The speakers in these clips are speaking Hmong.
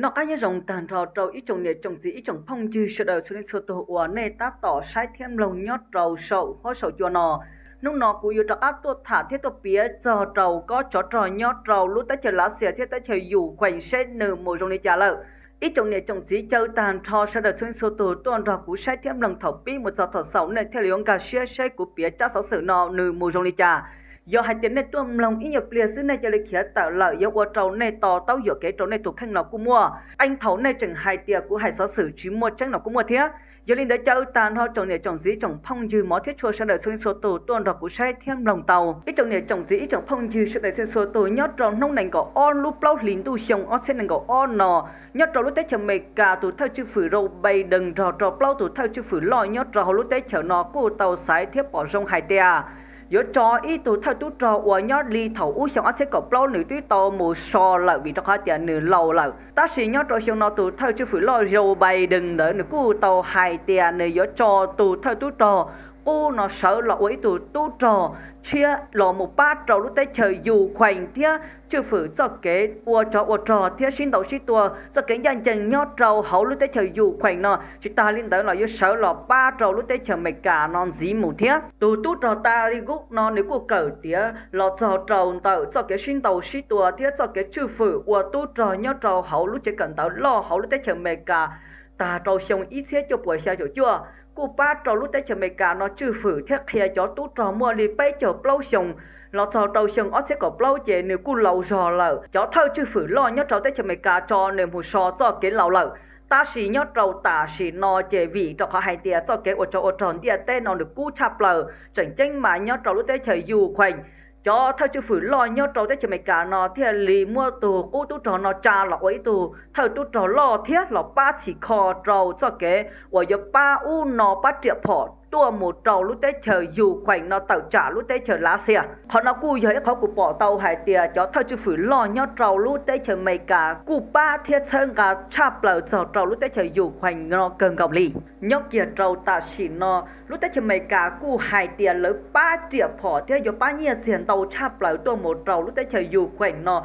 Noj qab nyob zoo tag nrho rau ib tsoom niam tsoom txiv ib tsoom phooj ywg sawv daws txhua leej txhua tus uas nej tab tom saib thiab mloog nyob rau saum huab saum cua no. Hnub no kuv yuav rov qab tuaj tham thiab tuaj piav txog rau kob tsov rog nyob rau lub teb chaws Lav Xias thiab teb chaws Yus Khees seb nws mus zoo li cas lawm. Ib tsoom niam tsoom txiv caw tag nrho sawv daws txhua leej txhua tus tuaj nrog kuv saib thiab mloog thaum pib mus txog thaum xaus nej thiaj li yuav nkag siab seb kuv piav tsab xov xwm no nws mus zoo li cas. Yog hais tias nej tuaj mloog ib nyuag pliag xwb nej cia li khiav tawm lawm yuav ua rau nej to taub yuam kev rau nej tus kheej los kuj muaj. Qee thaum nej tseem hais tias kuv hais xov xwm tsis muaj tseeb los kuj muaj thiab. Yog li ntawd caw tag nrho tsoom niam tsoom txiv tsoom phooj ywg mov thiab tshua sawv daws txhua leej txhua tus tuaj nrog kuv saib thiab mloog tau. Ib tsoom niam tsoom txiv ib tsoom phooj ywg sawv daws txhua leej txhua tus, nyob rau hnub nees nkaum ob lub plaub hlis ntuj xyoo ob txhiab nees nkaum ob no, nyob rau lub teb chaws Amelikas tus thawj tswj fwm Joe Biden nrog rau plaub tus thawj tswj fwm loj nyob rau hauv lub teb chaws no kuj tau xaiv thiab pom zoo hais tias yuav tso ib tug thawj tub rog uas nyob li thaum ub xyoo ob txhiab kaum plaub nws twb tau mus so lawm vim rau qhov tias nws laus lawm. Tab sis nyob rau xyoo no tus thawj tswj fwm loj Joe Biden ntawd nws kuj tau hais tias nws yuav tso tus thawj tub rog qub no sawv los ua ib tug tub rog tshiab los mus pab rau lub teb chaws Yus Khees thiab tswj fwm txoj kev ua tsov ua rog thiab sib ntaus sib tua txoj kev ncaj ncees nyob rau hauv lub teb chaws Yus Khees no. Tsis tas li ntawd los yuav sawv los pab rau lub teb chaws Amelikas no ntxiv mus thiab. Tus tub rog Taligu no nws kuj kawm tiav los txog rau ntawm txoj kev sib ntaus sib tua thiab txoj kev tswj fwm ua tub rog nyob rau hauv lub tsev kawm ntawv loj hauv lub teb chaws Amelikas tag rau xyoo ib txhiab cuaj puas xya caum cuaj, kuj pab rau lub teb chaws Amelikas no tswj fwm thiab qhia cov tub rog muaj li peb caug plaub xyoo los txog rau xyoo ob txhiab kaum plaub ces nws kuj laus zog lawm. Cov thawj tswj fwm loj nyob rau teb chaws Amelikas tso nws mus so txoj kev laus lawm. Tab sis nyob rau tam sim no ces vim rau qhov hais tias txoj kev ua tsov ua rog ntiaj teb no nws kub tshaj plaws, tseem ceeb mas nyob rau lub teb chaws Yus Khees, cov thawj tswj fwm loj nyob rau teb chaws Amelikas no thiaj li muab tus qub tub rog no tsa los ua ib tug thawj tub rog loj thiab los pab txhim kho rau txoj kev uas yuav pab ub no pab riam phom tuaj mus rau lub teb chaws Yus Khees no tawm tsam lub teb chaws Lav Xias. Qhov no kuj yog ib qhov kuv pom tau hais tias cov thawj tswj fwm loj nyob rau lub teb chaws Amelikas kuj pab thiab txhawb nqa tshaj plaws txog rau lub teb chaws Yus Khees no kawg nkaus li. Nyob kiag rau tam sim no lub teb chaws Amelikas kuj hais tias lawv pab riam phom thiab yuav pab nyiaj txiag ntau tshaj plaws tuaj mus rau lub teb chaws Yus Khees no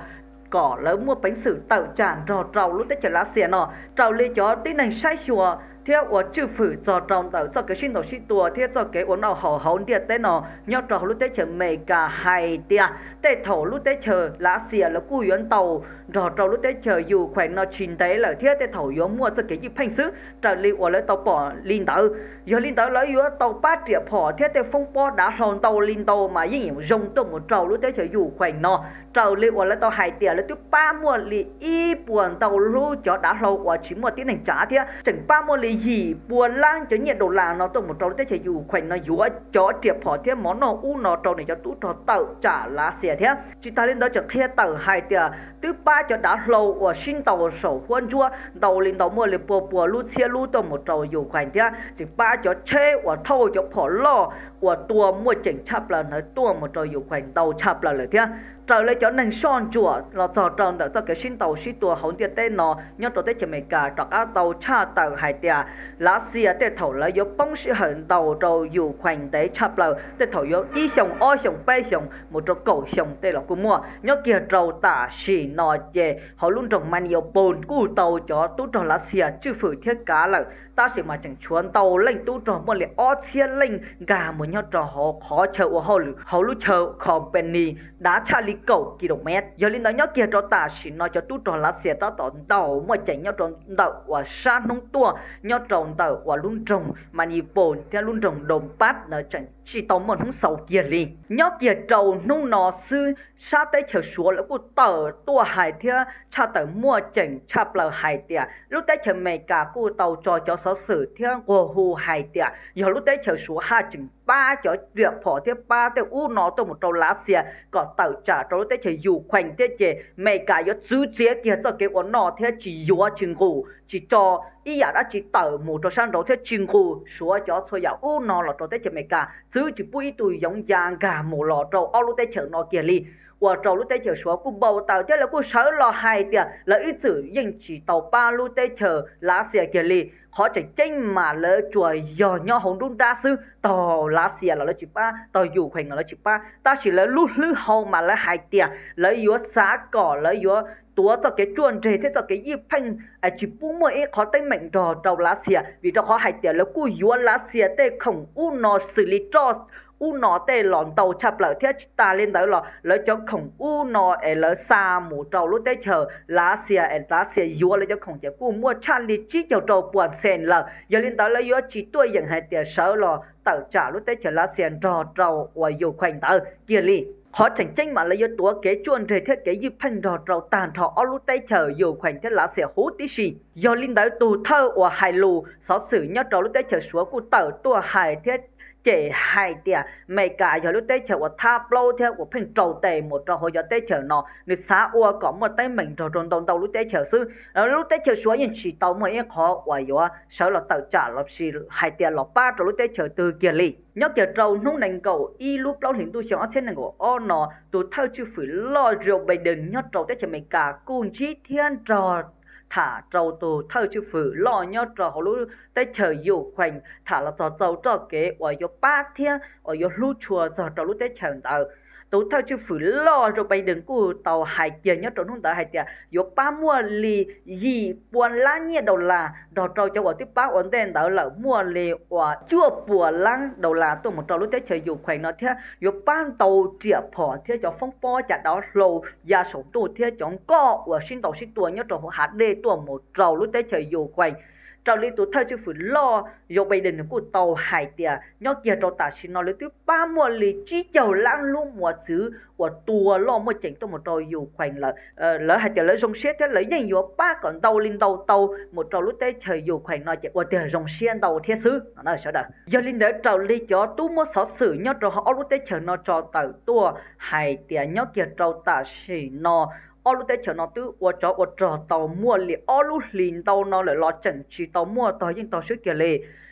kom lawv muaj peev xwm tawm tsam nrog rau lub teb chaws Lav Xias no. Raws li cov tib neeg saib xyuas thiab ua tswj fwm txog rau ntawm txoj kev sib ntaus sib tua thiab txoj kev ua noj haus hauv ntiaj teb no nyob rau hauv lub teb chaws Amelikas hais tias tej thaum lub teb chaws Lav Xias lawv kuj yuav ntaus nrog rau lub teb chaws Yus Khees no tsis ntev lawm thiab tej thaum yuav muaj txoj kev ywj pheej xwb raws li uas lawv tau pom li ntawd. Yog li ntawd lawv yuav tau pab riam phom thiab tej foob pob dav hlau ntau li ntau mas yeej zoo tuaj mus rau lub teb chaws Yus Khees no. Raws li uas lawv tau hais tias lawv twb pab muaj li ib puas ntau lub cov dav hlau uas tsis muaj tib neeg tsav thiab tseem pab muaj li yim pua lab cov nyiaj daus las no tuaj mus rau lub teb chaws Yus Khees no yuav cov riam phom thiab mov noj ub no rau nws cov tub rog tawm tsam Lav Xias thiab. Tsis tas li ntawd tseem qhia tawm hais tias twb pab cov dav hlau uas sib ntaus saum huab ntsuab ntau li ntau muaj li pua pua lub txhiab lub tuaj mus rau Yus Khees thiab tseem pab cov tsheb uas thauj cov phom loj uas tua muaj ceem tshaj plaws ntawd tuaj mus rau Yus Khees ntau tshaj plaws lawm thiab. Raws li cov neeg soj ntsuam los txog rau ntawm txoj kev sib ntaus sib tua hauv ntiaj teb no nyob rau teb chaws Amelikas rov qab tau tshaj tawm hais tias Lav Xias tej thaum lawv yuav poob sij hawm ntaus rau Yus Khees ntev tshaj plaws, tej thaum yuav ib xyoos ob xyoos peb xyoos mus rau kaum xyoo tej los kuj muaj. Nyob kiag rau tam sim no ces hauv lub nroog Mariupol kuj tau cov tub rog Lav Xias tswj fwm thiab kav lawm, tab sis mas tseem tshuav ntau leej tub rog muaj li ob txhiab leej nkag mus nyob rau hauv qhov chaw ua hauj lwm hauv lub chaw company dav tshaj li kaum kilomev. Yog li ntawd nyob kiag rau tam sim no cov tub rog Lav Xias tab tom ntaus muaj ceem nyob rau ntawm uas sab hnub tuaj nyob rau ntawm uas lub nroog Mariupol thiab lub nroog Donbas ntawd tseem tsis tau muaj hnub xaus kiag li. Nyob kiag rau hnub no xwb sab teb chaws Suav lawv kuj tawm tuaj hais thiab tshaj tawm muaj ceem tshaj plaws hais tias lub teb chaws Amelikas kuj tau tso cov xov xwm thiab nquag hu hais tias yog lub teb chaws Suav haj tseem pab cov riam phom thiab pab tej ub no tuaj mus rau Lav Xias kom tawm tsam rau lub teb chaws Yus Khees thiab ces Amelikas yuav txwv txiav kiag txoj kev ua noj thiab tsis yuav tsis nqus tsis tso ib yam dab tsi tawm mus rau sab nraud thiab tsis nqus Suav cov txhua yam ub no los rau teb chaws Amelikas, txwv tsis pub ib tug yoov ya nkag mus los rau ob lub teb chaws no kiag li. Ua rau lub teb chaws Suav kuj npau taws thiab lawv kuj sawv los hais tias lawv ib txwm yeej tsis tau pab lub teb chaws Lav Xias kiag li. Qhov tseem ceeb mas lawv tsuas yog nyob hauv nruab nrab xwb, tog Lav Xias los lawv tsis pab, tog Yus Khees los lawv tsis pab, tab sis lawv lub hlwb hau mas lawv hais tias lawv yuav xav kom lawv yuav tuav txoj kev ruaj nreg thiab txoj kev ywj pheej, tsis pub muaj ib qhov teeb meem nrog rau Lav Xias, vim rau qhov hais tias lawv kuj yuav Lav Xias tej khoom ub no xws li roj ub no tej los ntau tshaj plaws thiab tsis tas li ntawd los lawv cov khoom ub no es lawv xa mus rau lub teb chaws Lav Xias es Lav Xias yuav lawv cov khoom ces kuj muaj tshaj li tsib caug rau puas xees lawm. Yog li ntawd lawv yuav tsis tuaj yeem hais tias sawv los tawm tsam lub teb chaws Lav Xias nrog rau uas Ukraine ntawd kiag li. Qhov tseem ceeb mas lawv yuav tuav kev ruaj nreg thiab kev ywj pheej nrog rau tag nrho ob lub teb chaws Ukraine thiab Lav Xias huv tib si. Yog li ntawd tus thawj uas hais lus xov xwm nyob rau lub teb chaws Suav kuj tawm tuaj hais thiab cem hais tias Amelikas yog lub teb chaws uas thab plaub thiab uas pheej rau tes mus rau hauv cov teb chaws no, nws xav ua kom muaj teeb meem nrog rau ntau ntau lub teb chaws xwb. Lub teb chaws Suav yeej tsis tau muaj ib qhov uas yuav sawv los tawm tsam los sis hais tias los pab rau lub teb chaws twg kiag li. Nyob kiag rau hnub nees nkaum ib lub plaub hlis ntuj xyoo ob txhiab nees nkaum ob no, tus thawj tswj fwm loj Joe Biden nyob rau teb chaws Amelikas kuj ntsib thiab nrog tham rau tus thawj tswj fwm loj nyob rau hauv lub teb chaws Ukraine tham los txog txog txoj kev uas yuav pab thiab uas yuav hlub tshua txog rau lub teb chaws ntawd. Tus thawj tswj fwm loj Joe Biden kuj tau hais kiag nyob rau hnub ntawd hais tias yuav pab muaj li yim pua lab nyiaj dollar nrog rau cov uas twb pab ua ntej ntawd lawm muaj li uas cuaj pua lab dollar tuaj mus rau lub teb chaws Ukraine no thiab yuav pab ntau riam phom thiab cov foob pob caj dab hlau ya saum ntuj thiab cov nkoj uas sib ntaus sib tua nyob rau hauv hav dej tuaj mus rau lub teb chaws Ukraine. Raws li tus thawj tswj fwm loj Joe Biden nws kuj tau hais tias nyob kiag rau tam sim no lawv twb pab muaj li tsib caug lab lub mos txwv uas tua loj muaj ceem tuaj mus rau Ukraine lawm. Lawv hais tias lawv zoo siab thiab lawv yeej yuav pab kom ntau li ntau tau mus rau lub teb chaws Ukraine no ces ua tiag zoo siab ntau thiab xwb no sawv daws. Yog li ntawd raws li cov tub muab xov xwm nyob rau ob lub teb chaws no tso tawm tuaj hais tias nyob kiag rau tam sim no ob lub teb chaws no twb ua tsov ua rog tau muaj li ob lub hlis ntau no lawm los tseem tsis tau muaj tog yeej tog swb kiag li.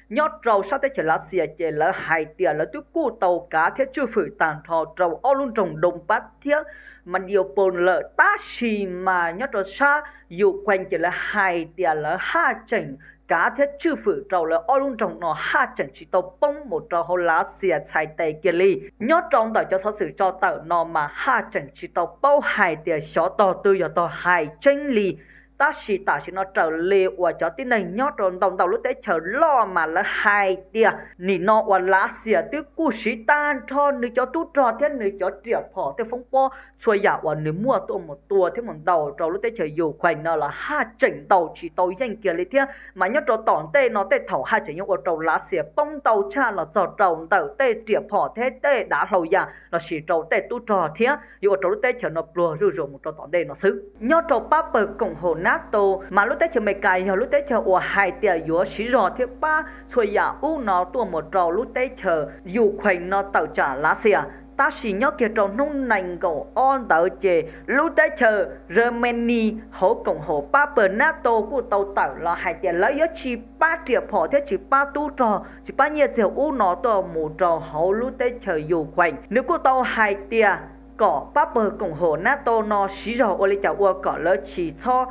Nyob rau sab teb chaws Lav Xias ces lawv hais tias lawv twb kuj tau kav thiab tswj fwm tag nrho rau ob lub nroog Donbas thiab Mariupol lawm, tab sis mas nyob rau sab Ukraine ces lawv hais tias lawv haj tseem kav thiab tswj fwm rau lawv ob lub nroog no haj tseem tsis tau poob mus rau hauv Lav Xias txhais tes kiag li. Nyob rau ntawm cov xov xwm tso tawm no mas haj tseem tsis tau paub hais tias xyov tog twg yog tog hais tseeb li. Tab sis tam sim no raws li uas cov tib neeg nyob rau ntau ntau lub teb chaws loj mas lawv hais tias nim no uas Lav Xias twb kuj siv tag nrho nws cov tub rog thiab nws cov riam phom tej foob pob txhua yam uas nws muaj tuaj mus tua thiab mus ntaus rau lub teb chaws Ukraine no los haj tseem ntaus tsis tau yeej kiag li thiab. Mas nyob rau tom ntej no tej thaum haj tseem yuav ua rau Lav Xias poob ntau tshaj los txog rau ntawm tej riam phom thiab tej dav hlau ya los sis rau tej tub rog thiab yuav ua rau lub teb chaws no pluag zuj zus mus rau tom ntej no xwb. Nyob rau pab pawg koom haum NATO mas lub teb chaws Amelikas yog lub teb chaws uas hais tias yuav siv zog thiab pab txhua yam ub no tuaj mus rau lub teb chaws Ukraine no tawm tsam Lav Xias. Tab sis nyob kiag rau hnub nees nkaum ob ntawd ces lub teb chaws Germany hauv koom haum pab pawg NATO kuj tau tawm los hais tias lawv yuav tsis pab riam phom thiab tsis pab tub rog tsis pab nyiaj txiag ub no tuaj mus rau hauv lub teb chaws Ukraine. Nws kuj tau hais tias kom pab pawg koom haum NATO no siv zog ua li cas ua kom lawv tsis txhob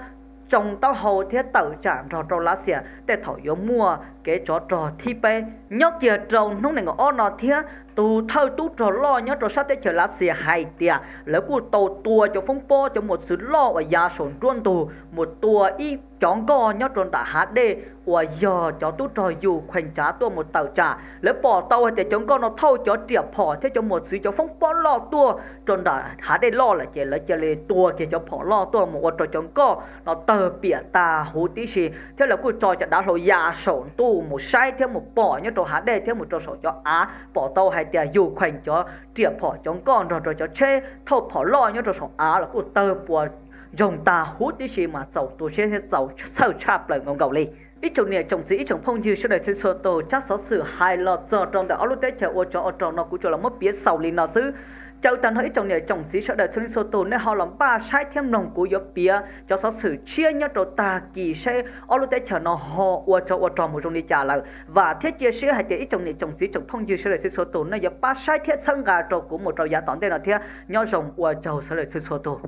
tsoo taub hau thiab tawm tsam nrog rau Lav Xias tej thaum yuav muaj kev tsov rog thib peb. Nyob kiag rau hnub nees nkaum ob no thiab tus thawj tub rog loj nyob rau sab teb chaws Lav Xias hais tias lawv kuj tau tua cov foob pob cov mos txwv loj uas ya saum nruab ntug mus tua ib cov nkoj nyob rau nram hav dej uas yog cov tub rog Ukraine tsav tuaj mus tawm tsam. Lawv pom tau hais tias cov nkoj no thauj cov riam phom thiab cov mos txwv cov foob pob loj tuaj rau nram hav dej loj lawm ces lawv cia li tua kiag cov phom loj tuaj mus ua rau cov nkoj no tawg piam tas huv tib si thiab lawv kuj tso cov dav hlau ya saum ntuj mus saib thiab mus pom nyob rau hav dej thiab mus rau saum cov av pom tau hais tias Ukraine cov riam phom cov nkoj nrog rau cov tsheb thauj phom loj nyob rau saum av los kuj tawg puas ntsoog tas huv tib si mas txaus tu siab thiab txaus txhawj tshaj plaws nkaus nkaus li. Ib tsoom niam tsoom txiv ib tsoom phooj ywg sawv daws txhua txhua tus, tsab xov xwm hais los txog rau ntawm ob lub teb chaws ua tsov ua rog no kuv tsuas los muab piav xaus li no xwb. Caw tag nrho ib tsoom niam tsoom txiv sawv daws txhua leej txhua tus nej ho los npaj saib thiab mloog kuv yuav piav cov xov xwm tshiab nyob rau tag kis seb ob lub teb chaws no ho ua tsov ua rog mus zoo li cas lawm. Vam thiab cia siab hais tias ib tsoom niam tsoom txiv tsoom phooj ywg sawv daws txhua txhua tus nej yuav pab saib thiab txhawb nqa rau kuv mus rau yav tom ntej no thiab nyob zoo ua tsaug sawv daws txhua txhua tus.